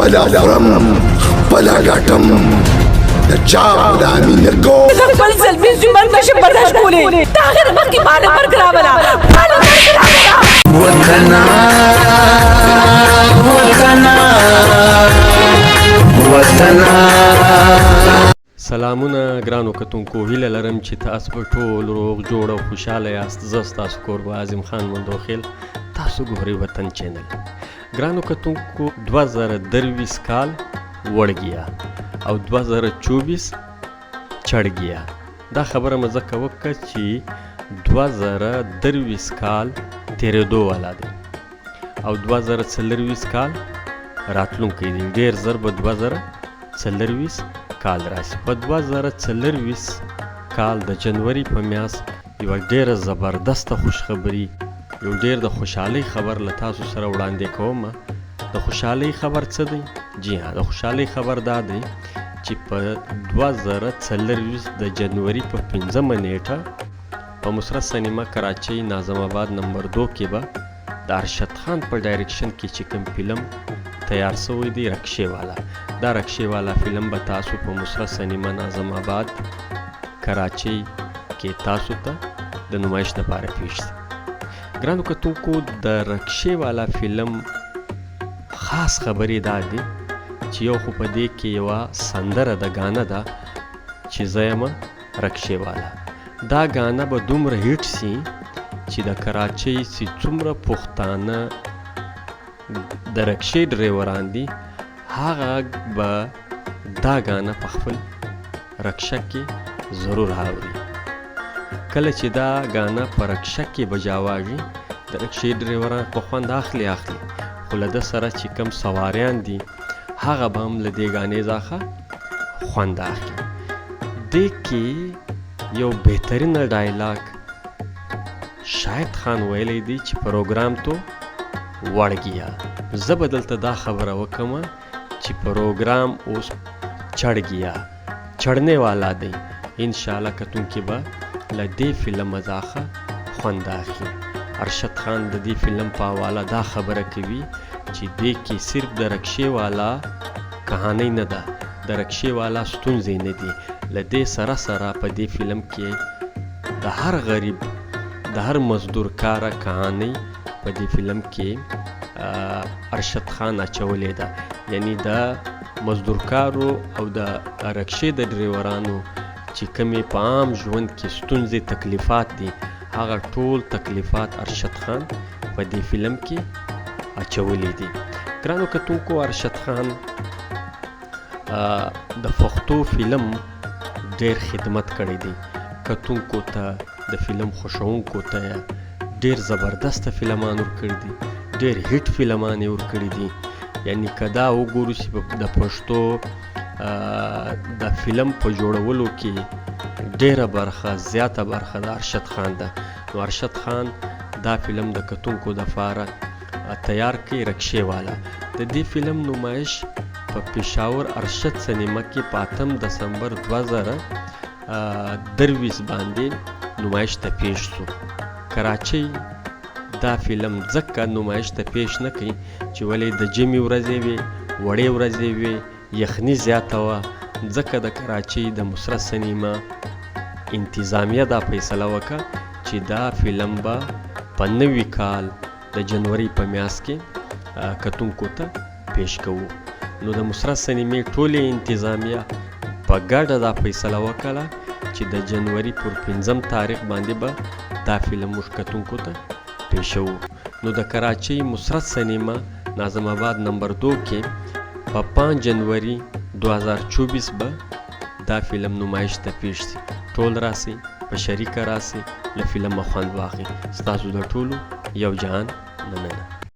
خپله خورم، خپله ګټم، د چا غلامي نه کوم. زه خپل زلمي زوی مرګ نشم برداشت کولی. د هغې نه مخکې ما له مرګ راوله، ما له مرګ راوله. وطنا وطنا وطنا. سلامونه ګرانو کتونکو، هیله لرم چې تاسو به ټول روغ جوړ او خوشاله یاست. زه ستاسو کوربه عظیم خان مندوخیل، تاسو ګورئ وطن چینل. ګرانو کتونکو، 2023 کال وړګیا او 2024 چړګیا. دا خبره مې ځکه وکړه چې 2023 کال تېرېدو والا دی او 2024 کال راتلونکی دی. ډېر زر به 2024 کال راشي. په 2024 کال د جنوري په میاشت یوه ډېره زبردسته خوشخبري، یو ډېر د خوشحالۍ خبر له تاسو سره وړاندې کوم. د خوشحالۍ خبر څه دی؟ جی ها، د خوشحالۍ خبر دا دی چې په 2024 د جنوري په 5مه نیټه په مسرت سینما کراچۍ ناظم آباد نمبر 2 کې به د ارشد خان په ډایرکشن کې چې کوم فلم تیار سوی دی، رکشې والا، دا رکشې والا فلم به تاسو په مسرت سینما ناظم آباد کراچۍ کې تاسو ته د نمایش لپاره پیش سي. ګرانو کتونکو، د رکشې والا فلم خاص خبرې دا دي چې یو خو په دې کې یوه سندره ده، ګانه ده چې زه یم رکشې والا. دا ګانه به دومره هیټ سي چې د کراچۍ چې څومره پښتانه د رکشې ډریوران دي، هغه به دا ګانه په خپل رکشه کې ضرور اوري. کله چې دا ګانه په رکشه کې بجاواږي، د رکشې ډریوران په خوند اخلي اخلي، خو له ده سره چې کم سواریان دي، هغه به هم له دې ګانې ځخه خوند اخلي. دې کې یو بهترینه ډایلاګ شاهد خان ویلی دی چې پروګرام تو وړ ګیا. زه به دلته دا خبره وکم چې پروګرام اوس چړ ګیا، چړنې والا دی. انشاءالله کتونکي به له دې فلمه ځخه خوند اخلي. ارشد خان د دې فلم په حواله دا خبره کوي چې دې کې صرف د رکشې والا کهانۍ نه ده، د رکشې والا ستونزې نه دي، له دې سره سره په دې فلم کې د هر غریب، د هر مزدور کاره کهانۍ په دې فلم کې ارشد خان اچولې ده. یعنی د مزدورکارو او د رکشې د ډریورانو چې کومې په عام ژوند کې ستونزې، تکلیفات دي، هغه ټول تکلیفات ارشد خان په دې فلم کې اچولې دي. ګرانو کتونکو، ارشد خان د پښتو فلم ډیر خدمت کړی دی. کتونکو ته، د فلم خوښونکو ته ډیر زبردست فلمان ورکړي دي، ډیر هیټ فلمان یې ورکړي دي. یعنی که دا وګورو چې د پښتو د فلم په جوړولو کې ډیره برخه، زیاته برخه د ارشد خان ده. نو ارشد خان دا فلم د کتونکو دپاره تیار کړي، رکشې والا. د دې فلم نمایش په پېښور ارشد سینما کې په 8 دسمبر 2023 باندې نمایش ته پیش سو. کراچۍ دا فلم ځکه نمایش ته پیش نه کړي چې ولې د جمعې ورځې وې، وړې ورځې وې، یخني زیاته وه. ځکه د کراچۍ د مسرت سینما انتظامیه دا فیصله وکړه چې دا فلم به په نوي کال د جنوري په میاشت کې کتونکو ته پیش کوو. نو د مسرت سینمې ټولې انتظامیه په ګډه دا فیصله وکړه چې د جنوري پر 5 تاریخ باندې به دا فلم موږ کتونکو ته پیشوو. نو د کراچۍ مسرت سینما ناظم آباد نمبر 2 کې په 5 جنوري 2024 به دا فلم نمایش ته پیش سي. ټول راسئ، په شریکه راسئ، له فلمه خوند واخلئ. ستاسو د ټولو یو جهان مننه.